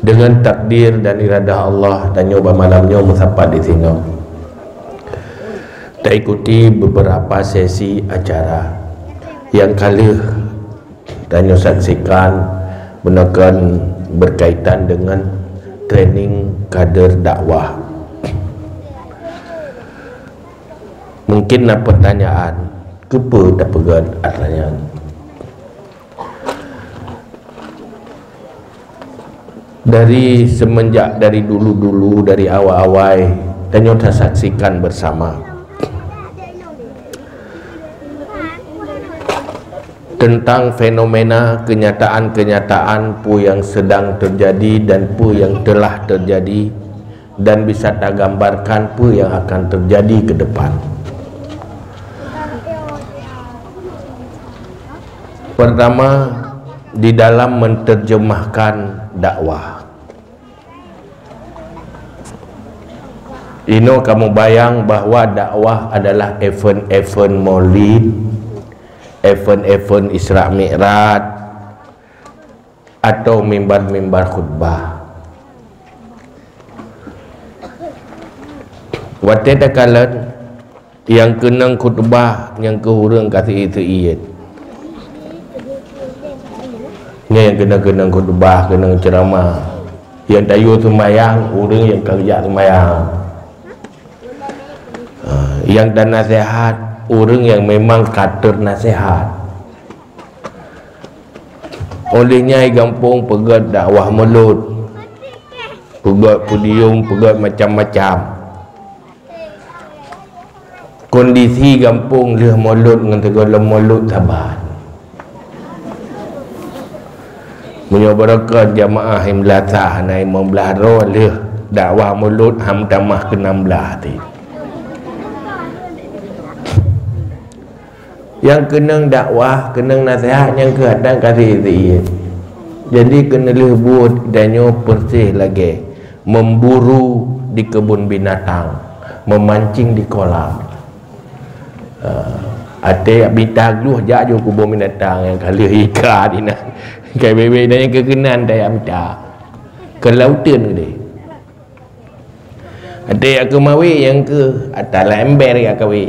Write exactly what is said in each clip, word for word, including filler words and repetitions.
Dengan takdir dan iradah Allah, tanyoe bak malam nyoe meusapat di sinoe. Taikuti beberapa sesi acara nyang ka lheueh tanyoe saksikan, meunoe kon berkaitan dengan training kader dakwah. Mungkin na pertanyaan, keupeue tapeugét atra nyan? Dari semenjak, dari dulu-dulu, dari awai-awai, tanyoe tasaksikan bersama tentang fenomena, kenyataan-kenyataan peue nyang sedang terjadi dan peue nyang telah terjadi, dan bisa tagambarkan peue nyang akan terjadi ke depan. Pertama, di dalam menterjemahkan dakwah. Inoe kamoe bayang bahwa dakwah adalah event-event maulid, event-event Isra Mi'raj, atau mimbar-mimbar khutbah. Watée takalon, nyang keunong khutbah, nyang keu ureuëng ka seuiet-seuiet. Nyan nyang keunong-keunong khutbah, keunong ceuramah. Nyang tayue seumayang, ureuëng nyang ka geujak seumayang. Ha, nyang tanaseuhat, ureuëng nyang memang ka teunaseuhat. Óh lheueh nyan gampông peugét dakwah mulod, peugét podium, peugét macam-macam. Kondisi gampông lheueh mulod ngon sigohlom mulod saban. Meunyoe barokon jamaah nyang beulasah na limong blaih droe lheueh dakwah mulod han tamah keu nam blaih teuh. Nyang keunong dakwah, keunong naseuhat, nyang keu atra ka seuiet-seuiet. Jadi keuneulheueh buet tanyoe persis lagée memburu di kebun binatang, memancing di kolam. Ah, até jak mita gleh jak ju kebun binatang nyang ka lheueh ika dinan. Kai bèk-bèk dan nyang keu keunan tajak mita. Keu lauteun keudeh. Até jak keu mawe nyang keu atra lam ember jak kawe.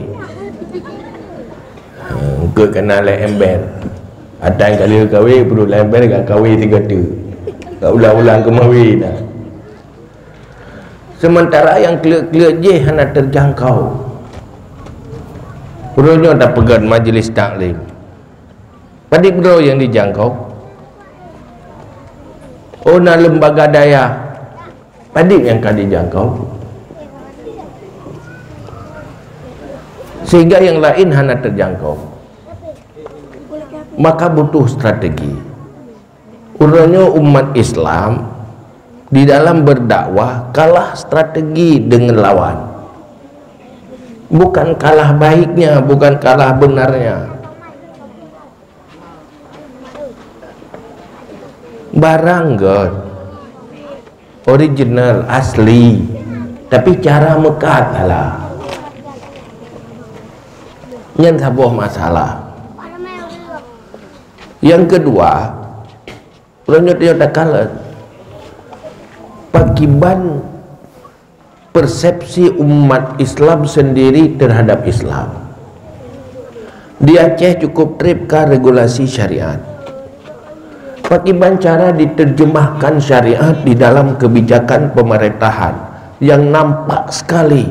Ha, eungkôt kana lam ember. Atra nyang ka lheueh kawe, peuduek lam ember jak kawe sigoe teuk. Jak ulang-ulang keu mawe na. Sementara nyang kleuet-kleuet jih hana teujangkau. Uroe nyoe tapeugét majlis taklim. Padit droe nyang dijangkau? Oh, na lembaga dayah. Padit nyang ka dijangkau? Sehingga nyang laén hana teujangkau. Maka butuh strategi. Uroe nyoe umat Islam di dalam berdakwah kalah strategi dengan lawan. Bukan kalah baiknya, bukan kalah benarnya. Barang göt, original, asli, tapi cara meukat salah. Nyan saboh masalah. Nyang keudua, uroe nyoe tanyoe takalon pakiban persepsi umat Islam sendiri terhadap Islam. Di Aceh cukup trép ka regulasi syariat. Pakiban cara diterjemahkan syariat di dalam kebijakan pemerintahan yang nampak sekali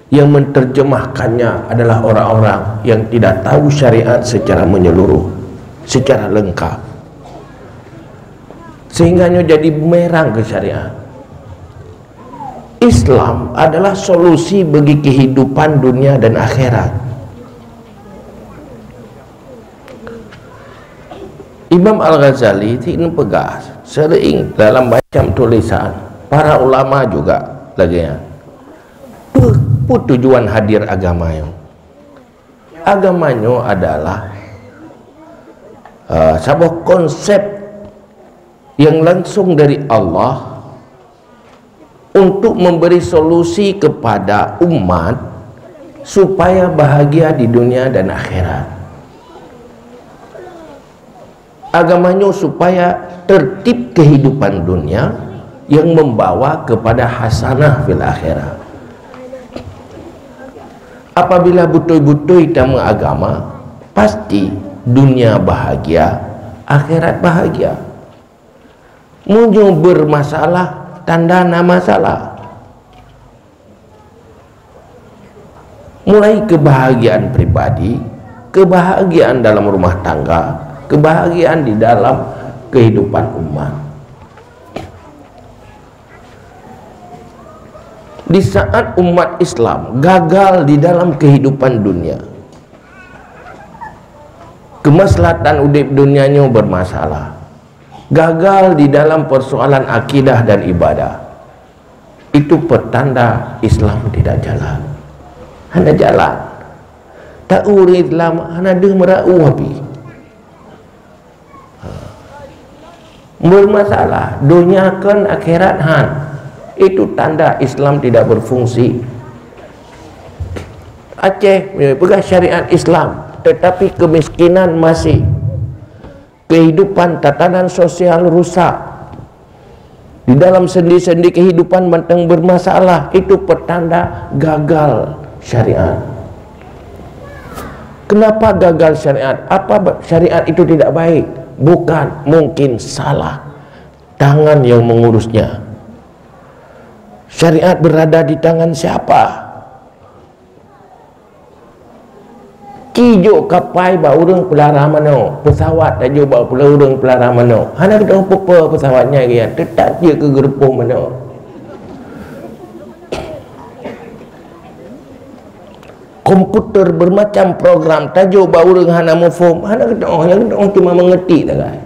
yang menterjemahkannya adalah orang-orang yang tidak tahu syariat secara menyeluruh, secara lengkap. Sehingga nyoe jadi bumerang ke syariat. Islam adalah solusi bagi kehidupan dunia dan akhirat. Imam Al-Ghazali ti neupeugah sering dalam macam tulisan, para ulama juga lagée nyan. Peue, peue tujuan hadir agama nyoe? Agama nyoe adalah, eh, saboh konsep yang langsung dari Allah untuk memberi solusi kepada umat supaya bahagia di dunia dan akhirat. Agama nyoe supaya tertib kehidupan dunia yang membawa kepada hasanah fil akhirah. Apabila beutôi-beutôi tameuagama, pasti dunia bahagia, akhirat bahagia. Meunyoe bermasalah, tanda na masalah. Mulai kebahagiaan pribadi, kebahagiaan dalam rumah tangga, kebahagiaan di dalam kehidupan umat. Di saat umat Islam gagal di dalam kehidupan dunia, kemaslahatan udeb dunia nyoe bermasalah, gagal di dalam persoalan akidah dan ibadah, itu pertanda Islam tidak jalan. Hana jalan. Tahu ureuëng Islam hana deuh meurau api. Bermasalah, dunia kon akhirat han. Itu tanda Islam tidak berfungsi. Aceh, peugah syariat Islam, tetapi kemiskinan masih. Kehidupan, tatanan sosial rusak. Di dalam sendi-sendi kehidupan mantong bermasalah, itu pertanda gagal syariat. Kenapa gagal syariat? Apa ba-, syariat itu tidak baik? Bukan, mungkin salah tangan yang mengurusnya. Syariat berada di tangan siapa? Ci jok kapai bak ureuëng peulara manok, pesawat tajok bak pula ureuëng peulara manok. Hana keudong peue-peue pesawat nyan, teutap jeuet keu geureupoh manok. Komputer bermacam program tajok bak ureuëng hana muphom, hana keudong, nyang keudong cuma mengerti sagai.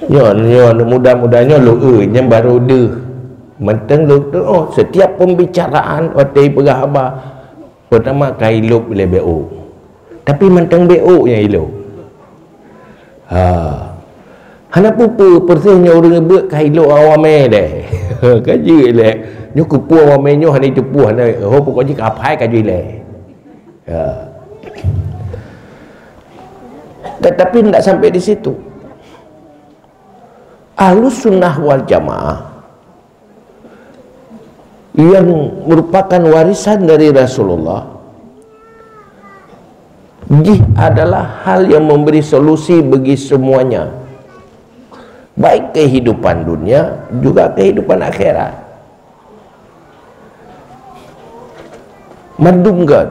Nyoe, nyoe, muda-muda nyoe lôn eu, nyan baru deuh. Mantong lôn tuoh, setiap pembicaraan watée peugah haba, pertama ka ilop lé B O. Tapi mantong B O nyang ilop. Ha. Hana peue-peue, persis nyoe ureuëng beuet ka ilop awamé deh. Ka jeuet lé. Nyoe keupeue awamé nyoe hana jiteupeue, hana, oh, pokok jih ka phai ka jeuet lé. Ya. Tetapi tidak sampai di situ. Ahlus Sunnah wal Jamaah yang merupakan warisan dari Rasulullah, jih adalah hal yang memberi solusi bagi semuanya, baik kehidupan dunia juga kehidupan akhirat. Mandum gét.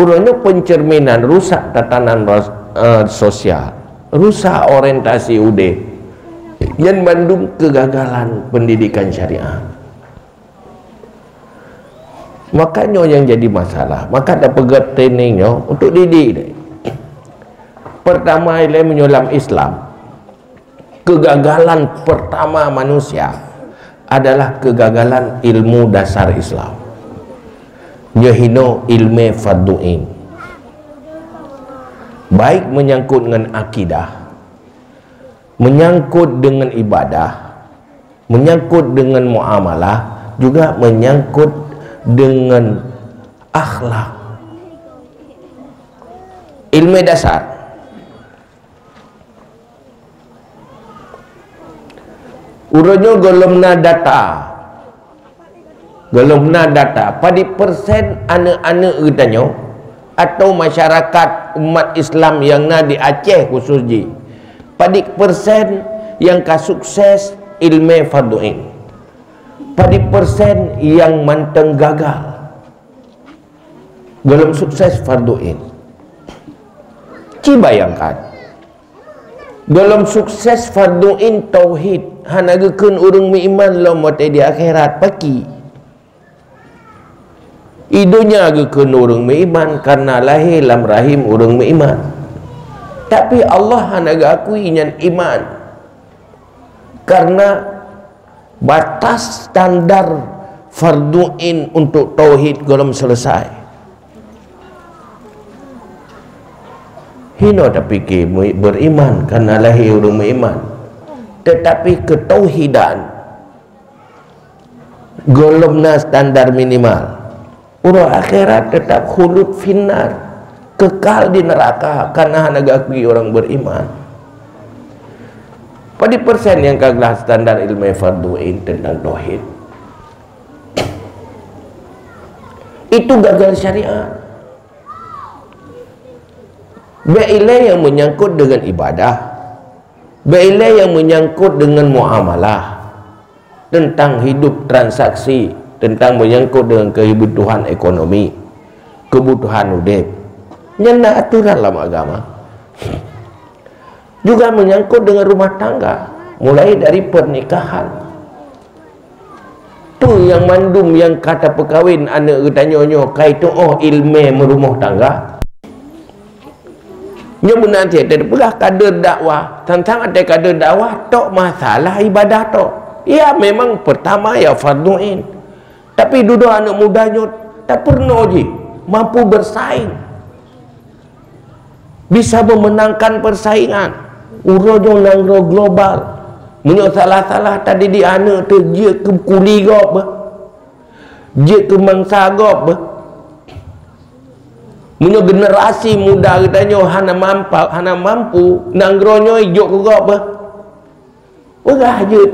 Uroe nyoe pencerminan rusak tatanan ros-, eh, sosial, rusak orientasi udeb, nyan mandum kegagalan pendidikan syariah. Maka nyoe yang jadi masalah. Maka tapeugét training nyoe untuk didik deh. Pertama, ilée meunyoe lam Islam, kegagalan pertama manusia adalah kegagalan ilmu dasar Islam. Nyoe hinoe ilmu fardu ain. Baik menyangkut ngon akidah, menyangkut dengan ibadah, menyangkut dengan muamalah, juga menyangkut dengan akhlak. Ilmu dasar. Uroe nyoe gohlom na data. Gohlom na data, padit persen aneuëk-aneuëk geutanyoe atau masyarakat umat Islam nyang na di Aceh khusus jih, padit persen nyang ka sukses ilmu fardu ain? Padit persen nyang mantong gagal gohlom sukses fardu ain? Ci bayangkan, gohlom sukses fardu ain tauhid, hana geukheun ureuëng meuiman lom watée di akhirat, pakri. I donya geukheun ureuëng meuiman karena lahé lam rahim ureuëng meuiman. Tapi Allah hana geuakui nyan iman. Karena batas standar fardu ain untuk tauhid gohlom selesai. Hinoe tapike mui-, beriman karena lahé ureuëng meuiman. Tetapi ketauhidan gohlom na standar minimal. Uroe akhirat tetap khulud finnar. kekal di neraka karena hana geukui orang beriman. Padum persen nyang ka glah standar ilmu fardhu ain tentang tauhid? Itu gagal syariat. Bèk ilèe nyang menyangkut dengan ibadah, bèk ilèe nyang menyangkut dengan muamalah, tentang hidup transaksi, tentang menyangkut dengan kebutuhan ekonomi, kebutuhan udép. Nyan na aturan lam agama. Juga menyangkut dengan rumah tangga, mulai dari pernikahan. Tu nyang mandum nyang ka tapeukawen aneuk geutanyoe nyoe kai tuoh ilmè meurumoh tangga. Nyoe meunan cit teupeugah kader dakwah, tantang até kader dakwah tok masalah ibadah tok. Ya, memang pertama ya fardhu ain. Tapi dudoe aneuk muda nyoe tapeurunoe jih, mampu bersaing. Bisa memenangkan persaingan. Uroe nyoe nanggroe global. Meunyoe salah-salah tadidik aneuk teuh jeuet keu kuli gob beuh. Jeuet keu mangsa gob beuh. Meunyoe generasi muda geutanyoe hana mampa-, hana mampu, nanggroe nyoe jok keu gob beuh. Peugah jeuet.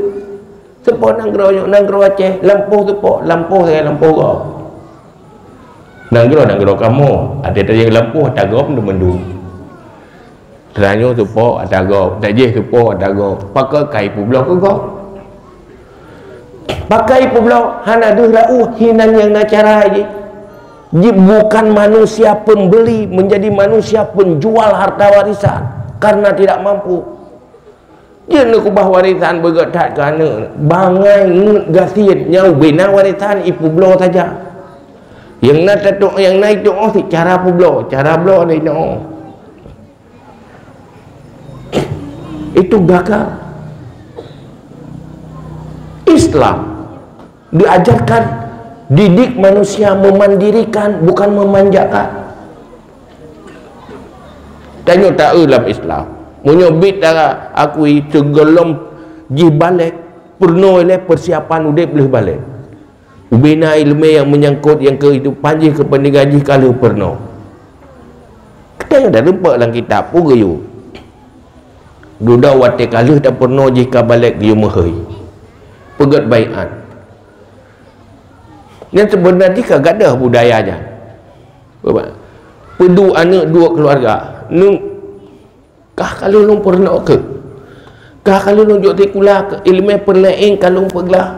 Seupôt nanggroe nyoe, nanggroe Aceh, lampôh seupôt, lampôh sagai lampôh gob. Nanggroe, nanggroe kamoe, até tajak lampôh ata gob mandum. Tanyoe seupôt ata gob, tajih seupôt ata gob. Pakon kai peubloe keu gob? Pakon peubloe? Hana deuh rauh hinan nyang na cara jih. Jih bukan manusia pembeli, menjadi manusia penjual harta warisan karena tidak mampu. Jeuet neukeubah warésan beugét that keu aneuk, bangai ngeut gasien nyang ubé na warésan ipeubloe saja. Nyang na tatu'oh, nyang na itu'oh cit cara peubloe, cara bloe na itu'oh. Itu gagal. Islam diajarkan didik manusia memandirikan, bukan memanjakan. Tanyoe taeu lam Islam, meunyoe bit dara akui sigohlom jih balek, peurunoe lé persiapan udeb lheueh balek. Ubena ileumèe nyang meunyangkot nyang keuhidupan jih, keupeuntengan jih ka lheueh peurunoe. Tanyoe tarumpok lam kitab, peue geuyue? Dudoe watèe ka lheueh tapeurunoe jih ka balek geuyue meuhôi. Peugét baiat. Nyan seubeuna jih ka gadôh budaya nyan. Peuduek aneuk duek keuluwarga. Neuk, kah ka lheueh lôn peurunoe keuh? Kah ka lheueh lôn jok sikula keuh? Ileumèe peureulee ka lôn peuglah?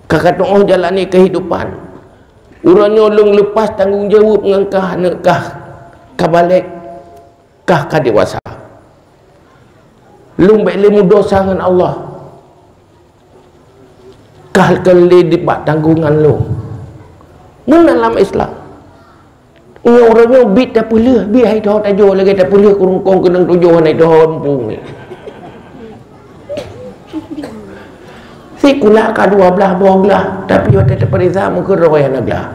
Kah ka tu'oh jalani keuhidupan? Uroe nyoe lôn leupah tanggong jaweueb ngon kah, aneuk kah ka balek? Kah ka dewasa? Lôn bèk lé meudosa ngon Allah. Kah keu lé nibak tanggong ngon lôn. Meunan lam Islam. Nyoe uroe nyoe bit tapeulheueh, bit hai tho tajoh lagèe tapeulheueh keurungkong keunong tujoh hai tho muphom. Sikula ka dua blaih boh glah, tapi watèe tapeuriksa meukeuroi hana glah.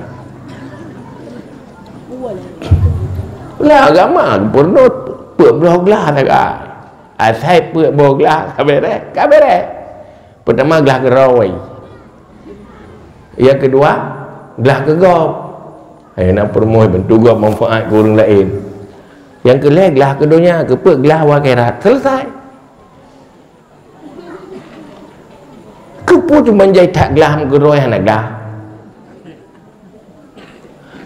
Lah agama peurunoe peuet boh glah sagai. Asai peuet boh glah ka bèrèh, ka bèrèh. Peutama glah keuroi. Nyang keudua, glah keu gob. Hai na peurumoh bantu gob manfaat keu ureueng laén. Nyang keulhèe glah keu donya, keupeuet glah u akhirat. Selesai. Keupeue cuma jai that glah meukeuroi hana glah?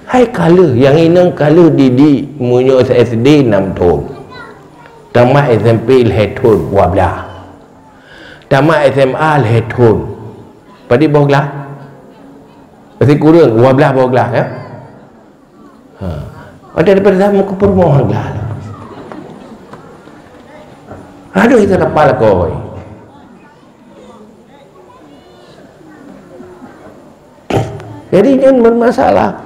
Hai ka lheueh, nyang inong ka lheueh didik, meunyoe S D nam thon. Tamat S M P lhèe thon, dua blaih. Tamat S M A lhèe thon. Padum boh glah? Sikureueng dua blaih boh glah, ya? Ha. Ada daripada zaman keupeureumohan glah. Aduh, itu dapat lakoe. Jadi, nyan bermasalah.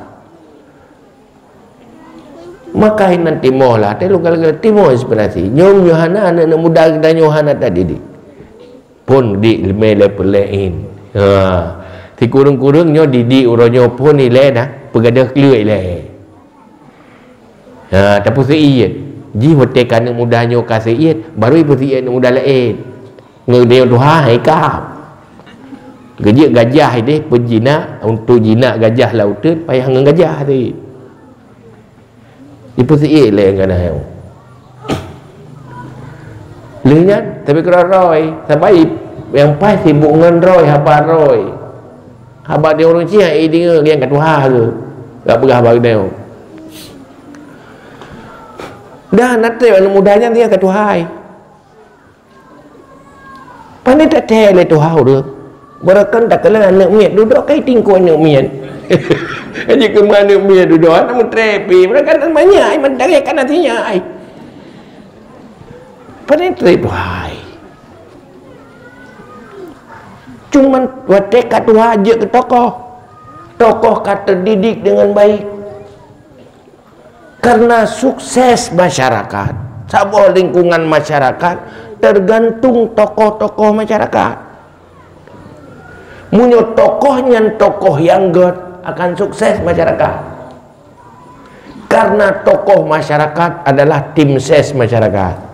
Maka inan timoh lah, teuh lôn kala-kala timoh inspirasi. Nyoe, nyoe hana, aneuk-aneuk muda geutanyoe hana tadidik. Phon didik ileumèe lé peuleueng. Ha. Sikureueng-kureueng nyoe didik uroe nyoe phon ilèe dah, peugadôh kleuet ilèe. Ha, tapeuseuiet. Jih watèe ka aneuk muda nyoe ka seuiet, baru ipeuseuiet aneuk muda laén. Ngon geutanyoe tuha hai ka. Geujeuet gajah ideh peujinak, untuk jinak gajah lam uteuen payah ngon gajah tadi. Jipeusiek lé nyang ka na nyoe. Lheueh nyan, tapi keudroe roi, sabai nyang paih sibuk ngon roi, haba roi. Haba di ureueng Aceh, eh, deungoe nyang ka tuha ke. Ka peugah haba geutanyoe. Dah na trép aneuk muda nyan nyang ka tuha. Pane tathèe lé tuha ureueng. Beureukan takalon aneuk miet dudoe kai tingkue aneuk miet. Jikheun aneuk miet dudoe, aneuk meutrép pih. Beureukan manyak ai, mantong ai kana sinyak ai. Pane trép tuha ai. Cuman watèe ka tuha jeuet keu tokoh. Tokoh ka teudidik deungon baik. Karena sukses masyarakat, saboh lingkungan masyarakat tergantung tokoh-tokoh masyarakat. Meunyoe tokoh nyan tokoh nyang gèt, akan sukses masyarakat. Karena tokoh masyarakat adalah tim ses masyarakat.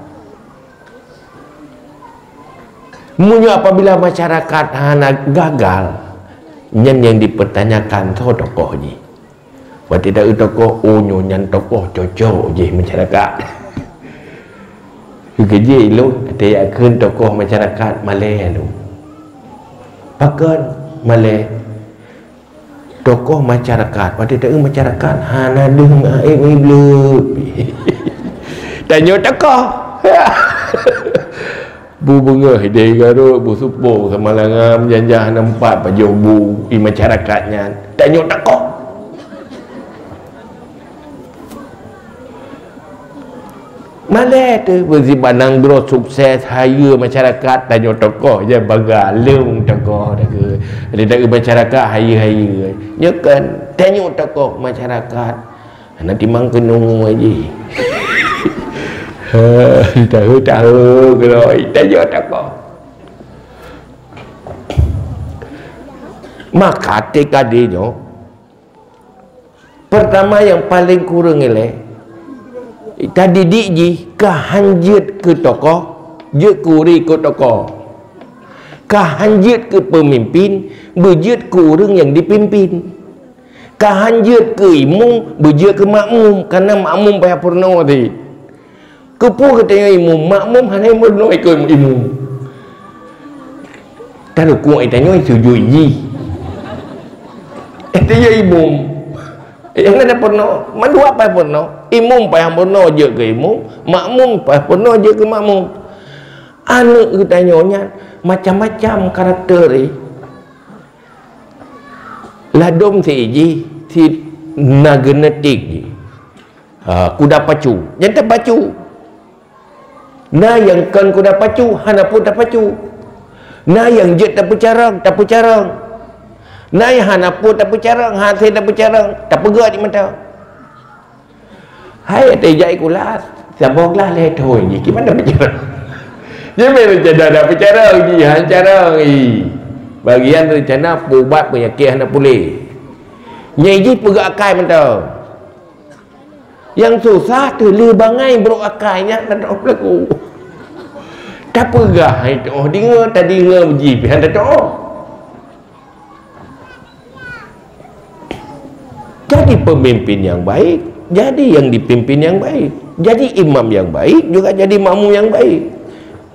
Meunyoe apabila masyarakat hana gagal, nyan nyang dipertanyakan soe tokoh jih. Watèe taeu tokoh, oh, nyoe nyan tokoh cocok jih masyarakat. Keu jih ilôn, watèe jak kheun tokoh masyarakat malèe lôn. Pakon malèe? Tokoh masyarakat, watèe taeu masyarakat hana deuh meu'aék meubleuet. Tanyoe tokoh. Bu beungèh idéh garot, bu supo sama langan, janjah nampak pajoh bu i masyarakat nyan. Tanyoe tokoh. Malèe teuh beusiba nanggroe sukses, hayeue masyarakat, tanyoe tokoh, ya bangga lôn tokoh dah ke. Ada masyarakat hayeue-hayeue. Nyoe kan tanyoe tokoh masyarakat. Hana timang keunoe jih. Ha, tahu-tahu keuloi, tanyoe tokoh. Maka T K D nyoe, peurtama nyang paleng kureueng ilèe, tadidik jih ka han jeuet keu tokoh, jeuet keu ureueng ikot tokoh. Ka han jeuet keu peumimpin, beujeuet keu ureueng nyang dipimpin. Ka han jeuet keu imum, beujeuet keu makmum, kareuna makmum payah peurunoe teuh. Keupeue geutanyoe imum, makmum hana meurunoe ikot imum. Tarukuk geutanyoe sujut jih. Geutanyoe imum. Nyang hana peurunoe, mandua payah peurunoe. Imum payah peurunoe jeuet keu imum, makmum payah peurunoe jeuet keu makmum. Aneuk geutanyoe nyan macam-macam karakter jih. Ladôm si jih, si na genetik jih. Ha, kuda pacu. Nyan tapacu. Na nyang kon kuda pacu, hana peue tapacu. Na nyang jeuet tapeucarông, tapeucarông. Na nyang hana peue tapeucarông, hase tapeucarông, tapeugöt di mata. Hai, teuh jak sikula, saboh glah lhèe thôn jih, kiban tapeucarông. Nyan memang rencana tapeucarông jih, han carông, ih. Bagian rencana peuubat peunyakét hana puléh. Nyan jih peugöt akai mantong. Nyang susah teuh lheueh bangai brok akai nyan na teu'oh peulaku. Tapeugah hai teu'oh deungö, tadeungö jih pih han teu'oh. Jadi pemimpin yang baik, jadi yang dipimpin yang baik. Jadi imam yang baik, juga jadi makmum yang baik.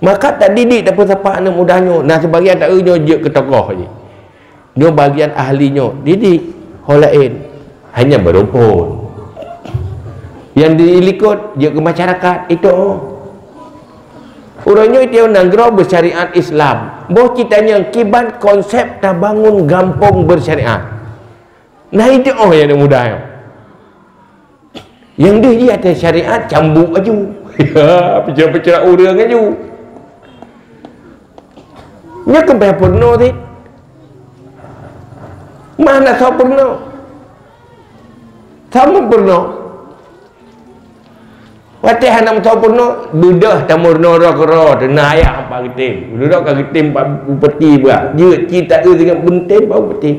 Maka tadidik tapeusapa aneuk muda nyoe, na sibagian taeu nyoe jeuet keu tokoh jih. Nyoe bagian ahli nyoe, didik ho laén, hanya beurumpon. Nyang di likot jeuet keu masyarakat, itu. Uroe nyoe tiep nanggroe beusyariat Islam. Boh cit tanyoe kiban konsep tabangun gampông beusyariat. Nah, itu oh nyang muda nyoe. Nyang deuh jih até syariat cambuk aju. Ya, peucrap-peucrap ureueng aju. Nyoe keuh payah peurunoe cit. Mana soe peurunoe? Soe peurunoe? Watèe hana meusoe peurunoe, beudôh tameurunoe droe keudroe teuh na ayah Pak Geutem. Beudôh ka Geutem Pak Bupati beuah. Jeuet cit taeu singoh Geutem Pak Bupati.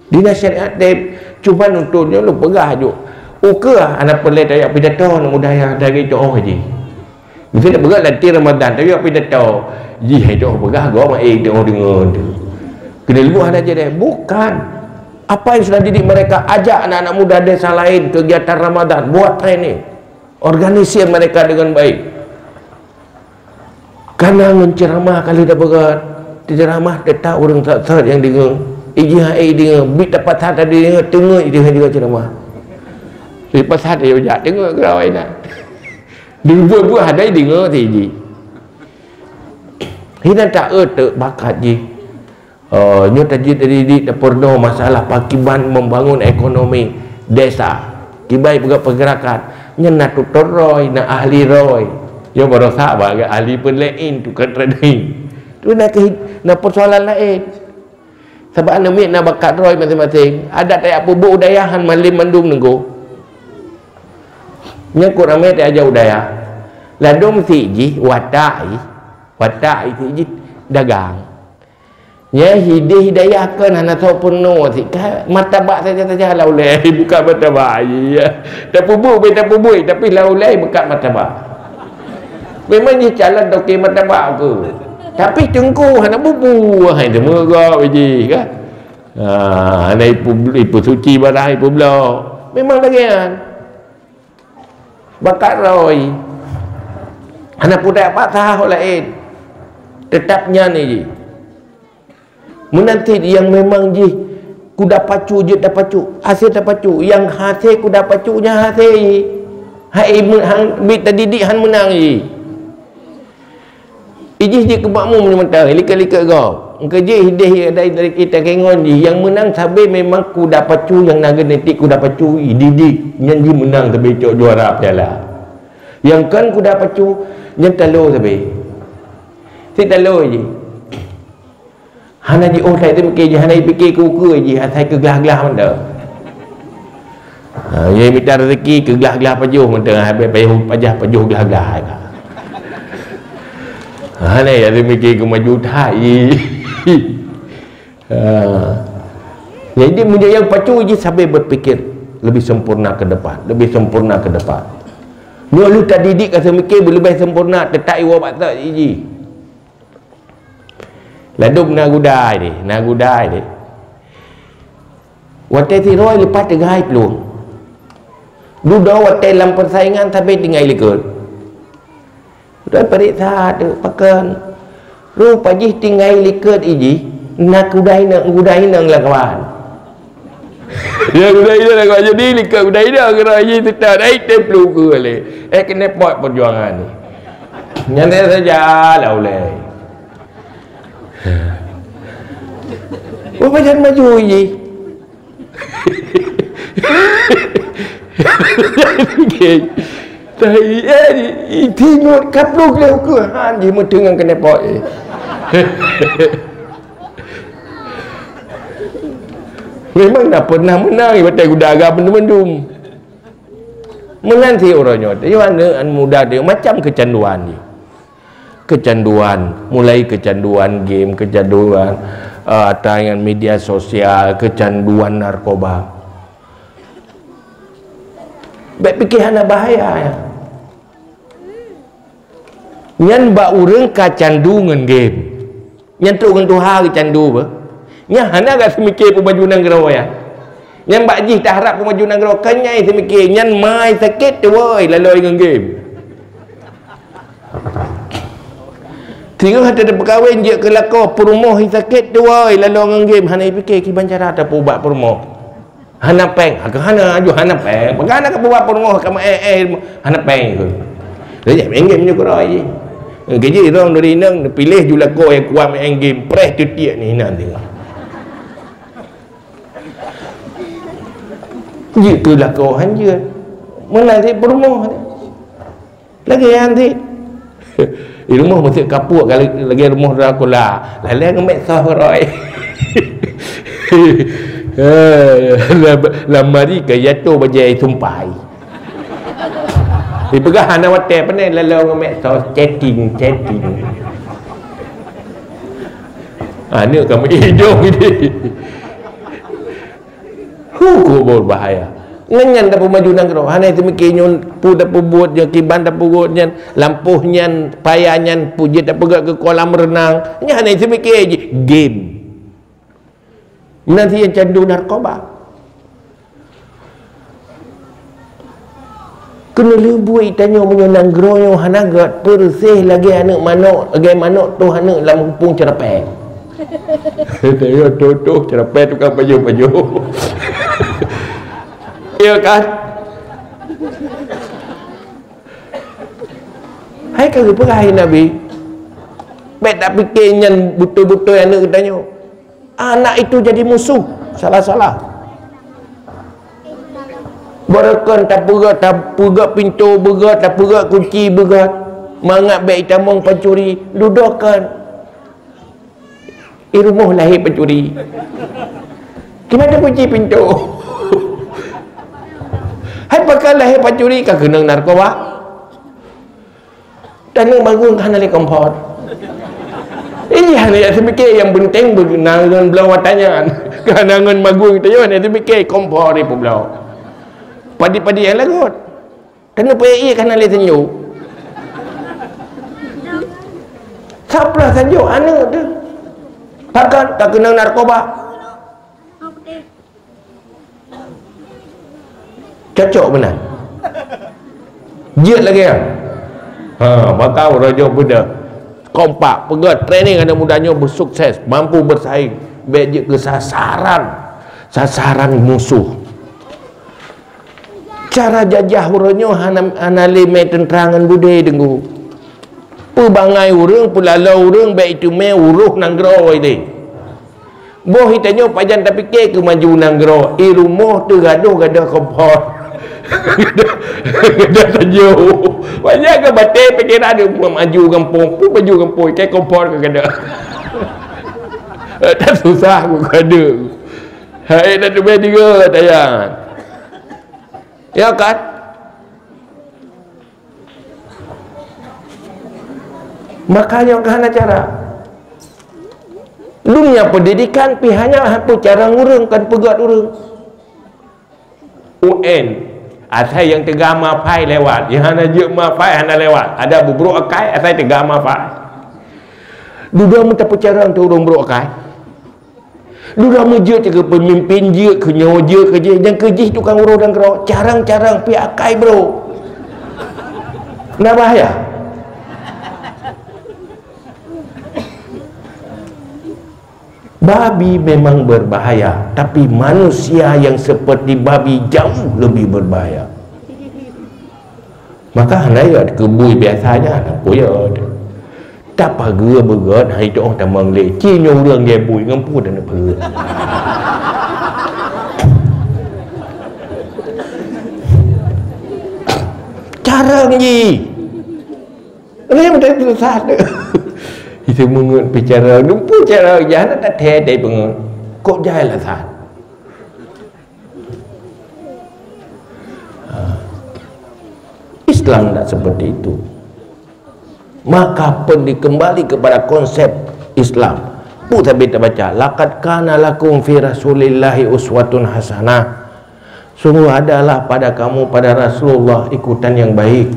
Di na syariat teb, cuman untuk nyoe lôn peugah aju. Ukeue hana peureulèe tajak pidato aneuk muda nyang lagèe itu oh jih. Meusti tapeugah lam teuk Ramadan, tajak pidato. Jih hai itu oh peugah gob maé itu oh deungö tu. Keuneuk leumoh hana jadi. Bukan. Apa yang sudah didik mereka, ajak anak-anak muda desa lain kegiatan Ramadan, buat training. Organisir mereka dengan baik. Kana ngon ceramah ka lheueh tapeugah, ceramah teutap ureuëng sat-sat nyang deungoe. Ijih hai deungoe, bit tapasat tadi deungoe, teungoe ijih hai deungoe ceramah. Di pasat dia jak teungoe geura awai na. Di buet-buet hadai deungoe si ijih. Hina taeu teuk bakat jih. Oh, nyoe tajeuet didik, tapeurunoe masalah pakiban membangun ekonomi desa. Kiban peugah pergerakan. Nyan na tutor roi, na ahli roi. Nyoe baroesa bak ahli peulén, tukang trading. Tu na keuhi-, na persoalan laén. Sabab aneuk miet na bakat roi maséng-maséng. Adak tajak peubuet u dayah han malem mandum neugôh. Nyan kok ramé tajak u dayah. Ladôm si jih watak jih. Watak jih si jih dagang. Nyan hideh hidayah kon hana soe peurunoe sit ka martabak saja-saja lam ulée bukan martabak, ya. Tapeubuet, tapeubuet, tapi lam ulée bukan martabak. Memang jih calon toke martabak ke. Tapi teungku hana bubu, hai teumeugob jih kan. Ha, hana ipu-, ipeusuci barang, ipublok. Memang lagée nyan. Bakat roi. Hana peudak patah laén. Teutap nyan jih. Meunan cit nyang memang jih kuda pacu jeuet tapacu, hase tapacu. Nyang hase kuda pacu nyan hase jih. Hai meu-, han, bit tadidik han meunang jih. Ijih jih keu makmum meunyoe mantong, likot-likot gob. Engkeu jih ideh dari, dari kita kengon jih. Nyang meunang sabe memang kuda pacu nyang na geunetik kuda pacu ididik. Nyan jih meunang sabe cok juara piala. Nyang kon kuda pacu, nyan talo sabe. Sit talo jih. Hana jiôh that teumiké jih, hana jipike keu ukeue jih, asai keu glah-glah mantong. Ha, jih mita rezeki keu glah-glah pajoh mantong, habéh pajoh pajah pajoh glah-glah ka. Hana ya teumiké keu maju that jih. Ha. Jadi meunyoe nyang pacu jih sabe berpikir lebih sempurna ke depan, lebih sempurna ke depan. Nyoe lheueh tadidik ka seumiké leubeh sempurna, teutap iwoe bak that jih. Ladôm na gudai deh, na gudai deh. Watée sidroe leupah teugai plueng. Dudoe watée lam peusaingan sabe tinggai likot. Dudoe pareksa teuk pakon. Rupa jih tinggai likot ijih, na gudai inong, gudai inong lam kawan. Ya, gudai inong lam kawan. Jadi likot gudai inong keunoe jih teutap dai tem plueng keu lé. Eh, keuneuk pot peujuangan ni. Nyan saja lah ulée. Oh, pajan maju jih. Tahi, eh, itingot kaplong lé ukeue han jih meuteungang keuneuk pot jih. Memang na pernah meunang, ibatai guda agam mandum-mandum. Meunan si uroe nyoe, teuh aneuk muda teuh macam keucanduan jih. Keucanduan, mulai keucanduan game, keucanduan, eh, ata ngon media sosial, keucanduan narkoba. Bék pike hana bahaya, ya. Nyan bak ureuëng ka candu ngon game. Nyan trok ngon tuha geucandu beuh. Nyan hana gak seumiké peumaju nanggroe nyan. Nyan bak jih taharap peumaju nanggroe, kan nyai seumiké, nyan mai sakét tuwoe laloi ngon game. Singoh hana tapeukawen jeuet keu lakoe, peurumoh sakét tuwoe laloi ngon game, hana ipiké kiban cara tapeuubat peurumoh. Hana péng, ha, hana aju hana péng. Peugah hana ka buat peurumoh ka meu-éh-éh, hana péng tu. Lagèe main game nyoe keudroe jih. Keujih rong dari inong piléh ju lakoe nyang kuat main game, preh teutiek ni inan teuh. Jeuet keu lakoe hanjeuet. Meunan cit peurumoh ni. Lagèe nyan cit. Di rumoh meuseuk kapok ka lagèe rumoh Dracula. Lalè ngon medsos roi. Eh, lam, lam mari ka jatuh bajèe sumpai. Dipeugah hana watèe, pane lalu ngon medsos chatting, chatting. Aneuk kamu idong ini. Huh, kubur bahaya. Ngon nyan tapeumaju nanggroe. Hana teumiké nyoe peue tapeubuet, nyoe kiban tapeubuet nyan, lampôh nyan, paya nyan, peue jeuet tapeugöt keu kolam reunang. Nyan hana teumiké jih game. Meunan cit nyang candu narkoba. Keuneulheueh buet tanyoe meunyoe nanggroe nyoe hana gét, peureuséh lagée aneuëk manok, lagée manok toh aneuëk lam geupông ceurapée. Tanyoe toh-toh ceurapée tukang pajoh-pajoh. Ya kan? Hai ka geupeugah hai Nabi, bék tapike nyan beutôi-beutôi aneuëk geutanyoe. Anak itu jadi musuh, salah-salah. Beureukan tapeugét, tapeugét pintoe beugét, tapeugét kunci beugét. Mangat bék itamong pancuri, dudoe kan. I rumoh lahé pancuri. Kiban takunci pintoe? Hai pakon lahé pancuri ka keunong narkoba. Taneuëk magun hana lé kompor. Ini hana ya seumike yang penting ngon bloe watanyan. Karena ngon magun itu ya hana seumike kompor ipeubloe. Padi-padi yang lagot. Taneuëk payah iya hana lé seunyoe. Saplah sajoe aneuëk tu. Pakon ka keunong narkoba. Cocok meunan. Jeuet lagée nyan. Ha, maka uroe nyoe beuna kompak, peugét training aneuk muda nyoe beusukses, mampu bersaing, bék jeuet keu sasaran, sasaran musoh. Cara jajah uroe nyoe hana, hana lé mé teuntra ngon beudé deungoe. Peubangai ureuëng, peulaloe ureuëng, bék iteumé uroh nanggroe ideh. Boh itanyoe pajan tapike keu maju nanggroe, i rumoh teuh gadoh-gadoh kompor. Gadoh sajoe. Wajah ke batée pikiran dia maju gampông, pun maju gampông, ikai kompor ke gadoh. Tak susah ku gadoh. Hai dah tu berdua tayang. Ya kan? Makanya ka hana cara. Dunia pendidikan pi hanya satu cara ngurung kan peugét ureuëng. U N, asai yang teuga mafai lewat, yang hana jeuet mafai hana lewat. Ada bubruk akai, asai teuga mafai. Dudoe meutapeucarang tu ureuëng brok akai. Dudoe meujeuet keu peumimpin, jeuet keu nyoe, jeuet keu jih, nyang keu jih tukang uroh dan keurok, carang-carang piak akai bro. Nah bahaya. Babi memang berbahaya, tapi manusia yang seperti babi jauh lebih berbahaya. Maka hana ya keubui biasanya ada pun ya. Tapageue beugét hai toh tamong lé. Ci nyoe ureuëng dia bui ngon pu dan peue. Cara ngi. Ini yang betul sesat. Itu mengut bicara, lupa cara jahat tak teh dai pengut. Kok jahil lah sat. Islam tidak seperti itu. Maka perlu kembali kepada konsep Islam. Pu sabe tabaca, "Laqad kana lakum fi Rasulillahi uswatun hasanah." Sungguh adalah pada kamu, pada Rasulullah, ikutan yang baik.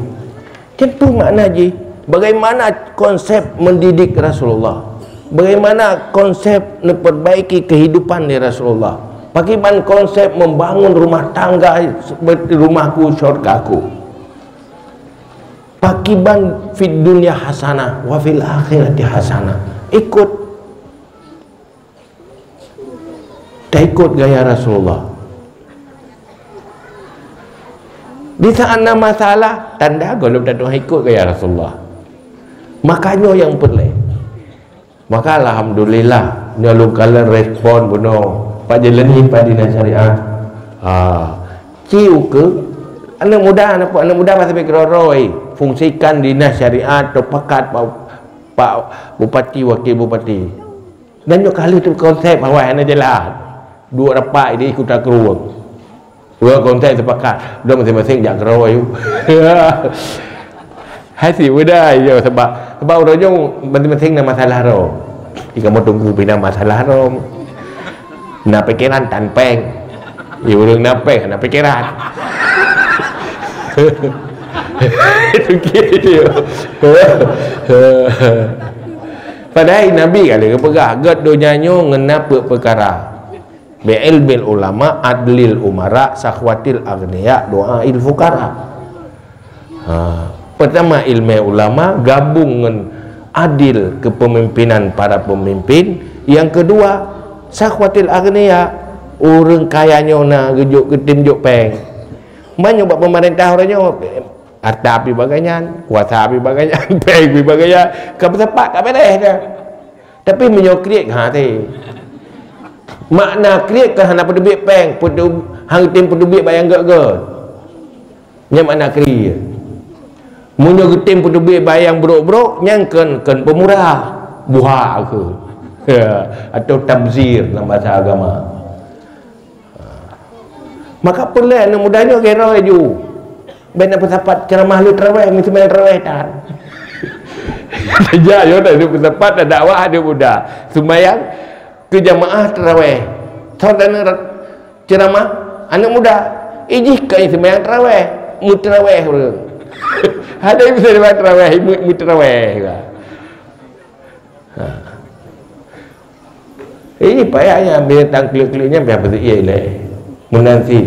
Tentu makna jih, bagaimana konsep mendidik Rasulullah? Bagaimana konsep memperbaiki kehidupan di Rasulullah? Pakiban konsep membangun rumah tangga seperti rumahku, syurgaku? Pakiban fid dunya hasanah wa fil akhirati hasanah. Ikut. Taikut gaya Rasulullah. Di saat na masalah, tanda golom tadoh ikut gaya Rasulullah. Makanya yang perlu. Maka alhamdulillah, nyoe lôn kalon respon bunoe. Pak Jelani, Pak Dinas Syariat. Ha. Ciu ke anak muda, anak, anak muda masa baik roroi. Fungsikan Dinas Syariat atau pakat Pak, Pak Bupati, Wakil Bupati. Dan nyoe kali tu konsep awai hana jelas. Dua rapat di Kuta Krueng. Dua konsep sepakat. Dua masing-masing jak keroe. Hai si udah ya sebab sebab orang jong masing-masing na masalah ro. Di kamu tunggu bina masalah ro. Na pikiran tan peng. Ya urang na peng na pikiran. Itu gitu. Padahai Nabi ka lheueh geupeugah, "Gét donya nyoe ngon na peuet peukara, bi ilmil ulama, adlil umara, sahwatil aghnia, doa il fuqara." Ha, pertama, ilmu ulama gabung ngon adil kepemimpinan para pemimpin. Yang kedua, sakhwatil aghnia, ureuëng kaya nyoe na geujok geutem jok péng. Meunyoe bak pemerintah uroe nyoe, harta pi bagainyan, kuasa pi bagainyan, péng pi bagainyan, ka peusapat ka beres dah. Tapi meunyoe kriet, ha teh. Makna kriet kan hana peuteubiet péng, peutu-, hana tem peuteubiet bak nyang gét-gét. Nyan makna kriet. Meunyoe geutem peuteubiet bak nyang brok-brok, nyan kon, kon peumurah. Buha keu. Ya, atau tabzir dalam bahasa agama. Maka peureulée aneuk muda nyoe gero laju. Bék na peusapat ceramah lheueh taraweh, meuseumbahyang taraweh tan. Sejak nyoe dah lheueh peusapat dah dakwah aneuk muda. Seumbahyang keu jamaah taraweh. Thon dan ceramah aneuk muda. Ijih ka seumbahyang taraweh, meutaraweh ureuëng. Ada yang bisa seumbahyang taraweh, meu-, meutaraweh juga. Ha. Ini payahnya binatang kleuek-kleuek nyan payah peuseuiek ilée. Meunan cit,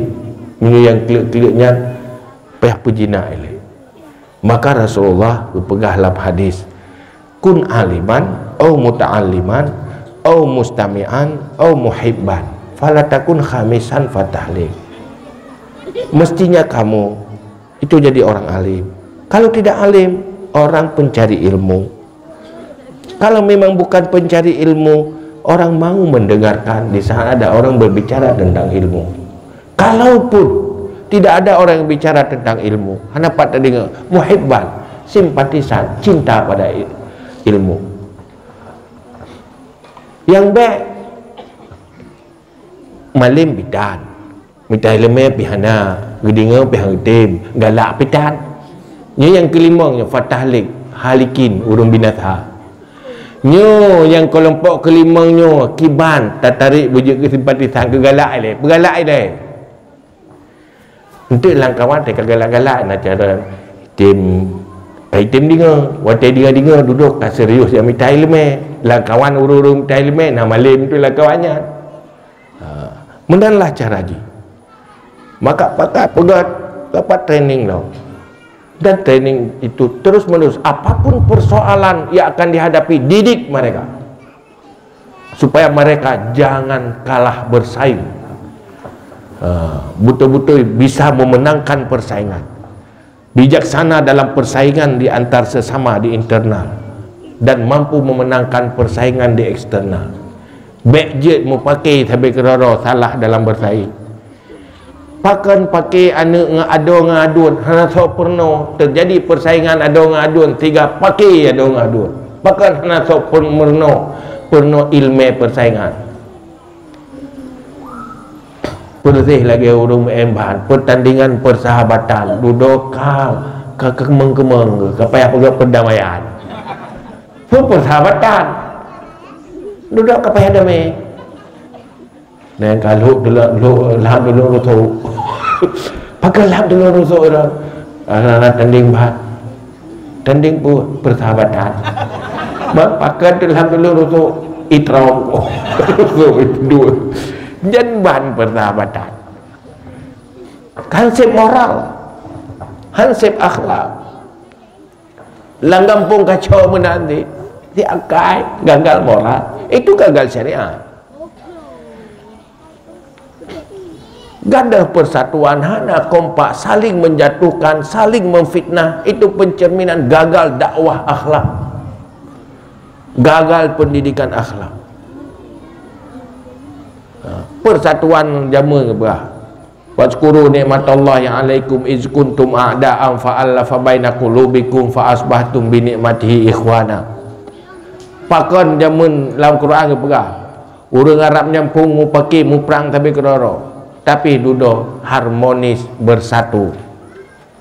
meunyoe nyang kleuek-kleuek nyan payah peujinak ilée. Maka Rasulullah geupeugah lam hadis, "Kun aliman, au muta'alliman, au mustami'an, au muhibban. Fala takun khamisan fatahlik." Mestinya kamu itu jadi orang alim. Kalau tidak alim, orang pencari ilmu. Kalau memang bukan pencari ilmu, orang mau mendengarkan di saat ada orang berbicara tentang ilmu. Kalaupun tidak ada orang yang bicara tentang ilmu, hana pat tadeungoe, muhibban, simpatisan, cinta pada il-, ilmu. Nyang bék, malem pih tan. Mita iéleumé pih hana, geudeungoe pih hana geutem, galak pih tan. Nyoe nyang keulimong nyoe fatahlik, halikin, ureuëng binasa. Nyoe nyang keulompok keulimong nyoe kiban tatarék beujeuet keu simpatisan, keu galak ilée, peugalak ilée. Enteuk lam kawan teuka galak-galak na cara tem, kai tem deungoe, watée deungoe-deungoe dudoe ka serius nyang mita iéleumé. Lam kawan ureuëng-ureuëng mita iéleumé na malem tu lam kawan nyan. Ha, meunan lah cara jih. Maka pakat peugah dapat training lom. Dan training itu terus-menerus. Apapun persoalan yang akan dihadapi, didik mereka. Supaya mereka jangan kalah bersaing. Ha, betul-betul bisa memenangkan persaingan. Bijaksana dalam persaingan di antar sesama di internal dan mampu memenangkan persaingan di eksternal. Bék jeuet meupaké sabe keudroe-droe salah dalam bersaing. Pakon paké aneuk ngon adoe ngon aduen hana soe peurunoe, teujadi persaingan adoe ngon aduen siga paké adoe ngon aduen. Pakon hana soe peurunoe, peurunoe iéleumé persaingan. Peureuseh lagée ureuëng meu'en ban, pertandingan persahabatan, dudoe ka, ka keumeng-keumeng, ka payah peugah perdamaian. Peue persahabatan? Dudoe ka payah damé. Nyan ka lhok dulu, lhok, lham dulu rusok. Pakon lham dulu rusok dah. Anak-anak tanding ban. Tanding peue? Persahabatan. Ba, pakon tu lham dulu rusok itrom. Rusok itu dua. Jan ban persahabatan. Hanseb moral. Hanseb akhlak. Lam gampông kacau meunan di, di akai, gagal moral. Itu gagal syariat. Gadoh persatuan hana kompak, saling menjatuhkan, saling memfitnah, itu pencerminan gagal dakwah akhlak. Gagal pendidikan akhlak. Ha, persatuan jameun bah. "Wazkuru ni'matallahi 'alaikum iz kuntum a'da'an fa allafa baina qulubikum fa asbahtum bi ni'matihi ikhwana." Pakon jameun lam Quran geupeugah, ureuëng Arab nyan phon mupaki muprang sabe keudroe-droe, tapi dudoe harmonis bersatu.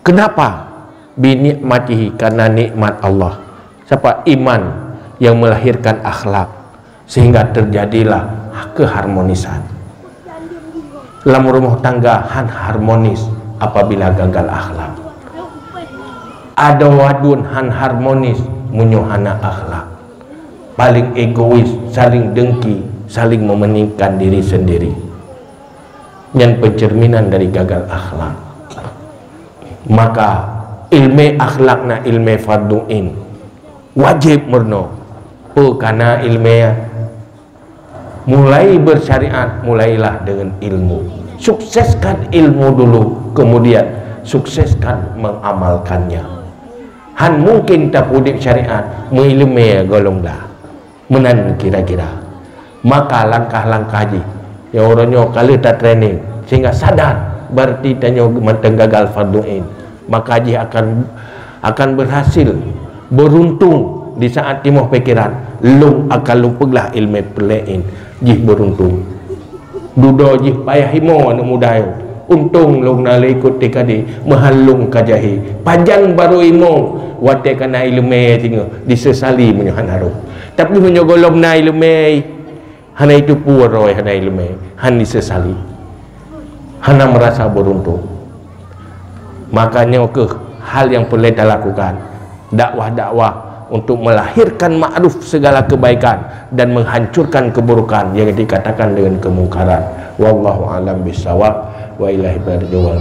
Kenapa? Bi ni'matihi, karena nikmat Allah. Sapa? Iman yang melahirkan akhlak, sehingga terjadilah keharmonisan. Lam rumah tangga han harmonis apabila gagal akhlak. Adoe aduen han harmonis meunyoe hana akhlak. Paling egois, saling dengki, saling mementingkan diri sendiri. Nyan pencerminan dari gagal akhlak. Maka Ilmu akhlak na ilmu fardu ain. Wajib meurunoe. Peue ka na ilmu? Mulai bersyariat, mulailah dengan ilmu. Sukseskan ilmu dulu, kemudian sukseskan mengamalkannya. Han mungkin tapeudeb syariat meuileumé gohlom dah. Meunan kira-kira. Maka langkah-langkah jih, nyang uroe nyoe ka lheueh ta-training sehingga sadar, berarti tanyoe mantong gagal fardu ain. Maka jih akan akan berhasil, beruntung di saat timoh pikiran, lôn akan lôn peuglah ilmu peureulée ain. Jih beruntung. Dudoe jih payah imoe aneuk muda nyoe. Untông lôn na lé ikot T K D, meuhan lôn ka jahé. Pajan barô imoe, watée ka na ileumé singoh, disesali meunyoe hana rhom. Tapi meunyoe gohlom na ileumé, hana itupeue roh, hana ileumé, han disesali. Hana merasa beruntung. Maka nyoe keuh hal nyang peureulée talakukan. Dakwah-dakwah untuk melahirkan ma'ruf segala kebaikan dan menghancurkan keburukan yang dikatakan dengan kemungkaran. Wallahu a'lam bishawab. Wa ilaihi marji'un.